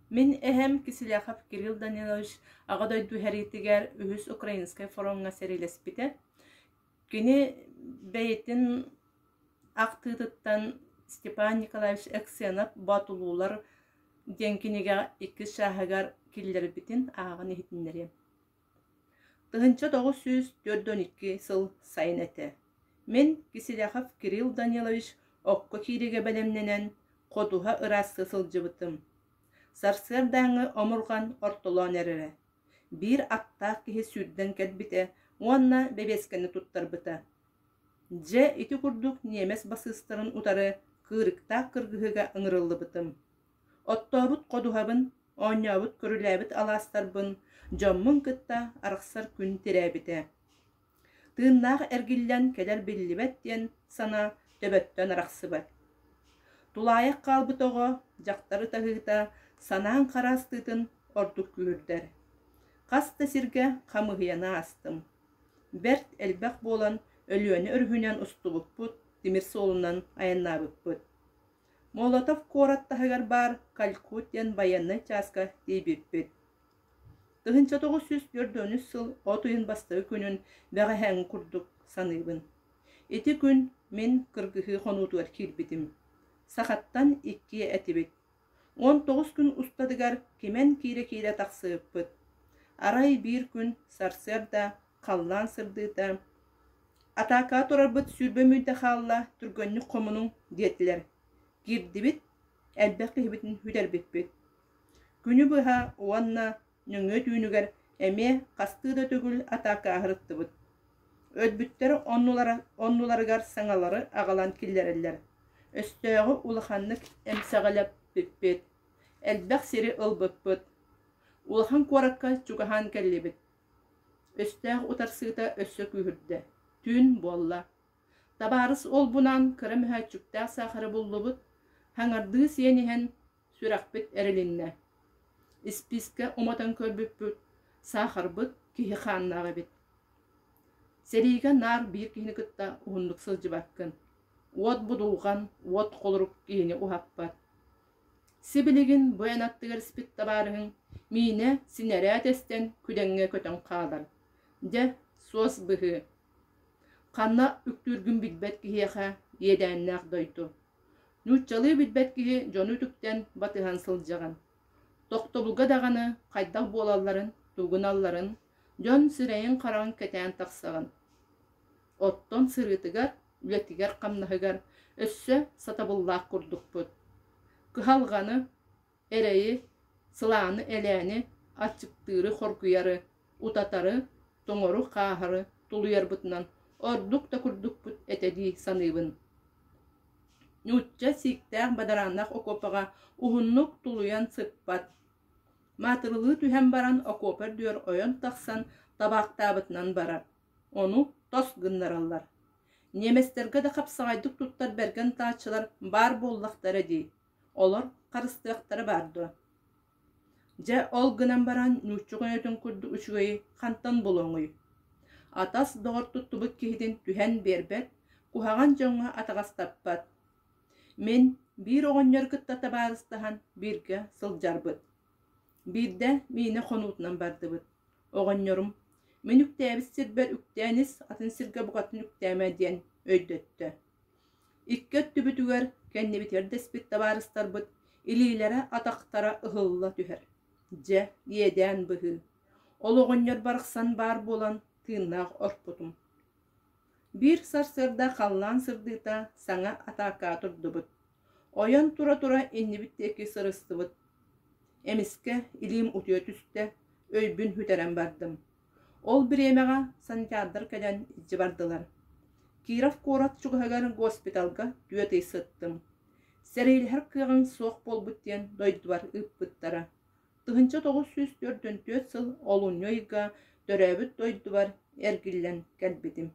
Мин эһэм Киселяхов Кирилл Данилович Аҕа дойду сэриитигэр Үһүс Украинскай фроҥҥа сэриилэспитэ. Кини бэйэтин ахтыытыттан Степан Николаевич Эксенов «Боотулуулар» диэн кинигэҕэ иккис чааһыгар киллэрбитин ааҕан иһитиннэриэм. 1942 сыл сайын этэ. Мин Киселяхов Кирилл Данилович окко киириигэ бэлэмнэнэн, ходуһа ыраастыы сылдьыбытым. Сарсыардааҥҥы омурҕан ортолоон эрэрэ. Биир аттаах киһи сүүрдэн кэлбитэ уонна бэбиэскэни туттарбыта. Дьэ, ити курдук ньиэмэс басыыстарын утары кыырыктаах кыргыһыыга ыҥырыллыбытым. Оттообут ходуһабын, оонньообут-көрүлээбит алаастарбын дьоммун кытта арахсар күн тирээбитэ. Тыыннаах эргиллэн кэлэр биллибэт диэн санаа төбөттөн арахсыбат. Тулаайах хаалбыт оҕо, дьахтар ытаһыыта санааҥ хараастыытын ордук күүһүрдэр. Хас да сиргэ хамыыһыйаны аастым. Бэрт элбэх буолан Өлүөнэ өрүһүнэн устубуппут, тимир суолунан айаннаабыппыт. Молотов куорат таһыгар баар Калькут диэн байыаннай чааска тиийбиппит. 1943 сыл от ыйын бастакы күнүн бэҕэһээҥҥи курдук саныыбын. Ити күн мин кыргыһыы хонуутугар киирбитим. Сахаттан иккиэ этибит. 19 күн устатыгар кимэн киирэ-киирэ тахсыбыппыт. Арай биир күн сарсыарда халлаан сырдыыта «Атаакаҕа турарбыт 20 мүнүүтэ хаалла, түргэнник хомунуҥ» диэтилэр. Киирдибит, элбэх киһибитин сүтэрбиппит. Күнү быһа уонна нөҥүө түүнүгэр эмиэ хастыы да төгүл атаакаҕа сырыттыбыт. Өлбүттэр оннулара, оннуларыгар саҥалары аҕалан киллэрэллэр. Өстөөҕү улаханнык эмсэҕэлэппиппит, элбэх сири ылбыппыт. Улахан куоракка чугаһаан кэллибит. Өстөөх утарсыыта өссө күүһүрдэ. Түүн буолла. Табаарыс уолбунаан кыра мөһөөччүктээх саахары буллубут, хаҥардыы сиэн иһэн сүрэхпит эрилиннэ. Испиискэ уматан көрбүппүт, саахарбыт киһи хааннаах эбит. Сэриигэ наар биир киһини кытта уһуннук сылдьыбаккын. Уот будулҕан, уот холорук киһини уһаппат. Сибилигин бу эн аттыгар испит табаарыһыҥ миинэ синэрээт эстэн күдэҥҥэ көтөн хаалар. Дьэ, суос быһыы. Ханна үктүүргүн билбэт киһиэхэ иэдээннээх дойду. Нууччалыы билбэт киһи дьону үтүктэн батыһан сылдьаҕын. Тохтобулга даҕаны хайдах буолалларын, тугуналларын, дьон сирэйин-хараҕын кэтээн тахсаҕын. Оттон сырыытыгар, үлэтигэр-хамнаһыгар өссө сатабыллаах курдукпут. Кыһалҕаны, эрэйи, сылааны-элээни, аччыктыыры-хоргуйары, утатары, тоҥору-хааһары тулуйарбытынан ордук да курдукпут этэ дии саныыбын. Нуучча сииктээх бадарааннаах окуопаҕа уһуннук тулуйан сыппат. Маатырылыы түһэн баран окуопа үрдүгэр ойон тахсан табаахтаабытынан барар. Ону тос гыннараллар. Ньиэмэстэргэ да хапсаҕайдык туттар бэргэн тааччылар баар буоллахтара дии, олор харыстыахтара баар дуо? Дьэ, ол гынан баран нуучча көнөтүн курдук үчүгэйи хантан булуоҥуй? Атас доҕор туттубут киһитин түһэн биэрбэт, куһаҕан дьоҥҥо атаҕастаппат. Мин биир оҕонньору кытта табаарыстаһан бииргэ сылдьарбыт. Биирдэ миинэ хонуутунан бардыбыт. Оҕонньорум: «Мин үктээбит сирбэр үктээн ис, атын сиргэ букатын үктээмэ» диэн өйдөттө. Икки өттүбүтүгэр, кэннибитигэр дэспит табаарыстарбыт илиилэрэ-атахтара ыһылла түһэр. Дьэ, иэдээн быһыы. Ол оҕонньор барахсан баар буолан тыыннаах орпутум. Биир сарсыарда халлаан сырдыыта саҥа атаакаҕа турдубут. Ойон тура-тура иннибит диэки сырыстыбыт. Эмискэ илиим утуйа түстэ, өйбүн сүтэрэн бардым. Ол бириэмэҕэ санитардар кэлэн илдьэ бардылар. Киров куорат чугаһыгар госпиталга түөрт ый сыттым. Сэриилэһэр кыаҕыҥ суох буолбут диэн дойдубар ыыппыттара. 1944 сыл олунньу ыйга төрөөбүт дойдубар эргиллэн кэлбитим.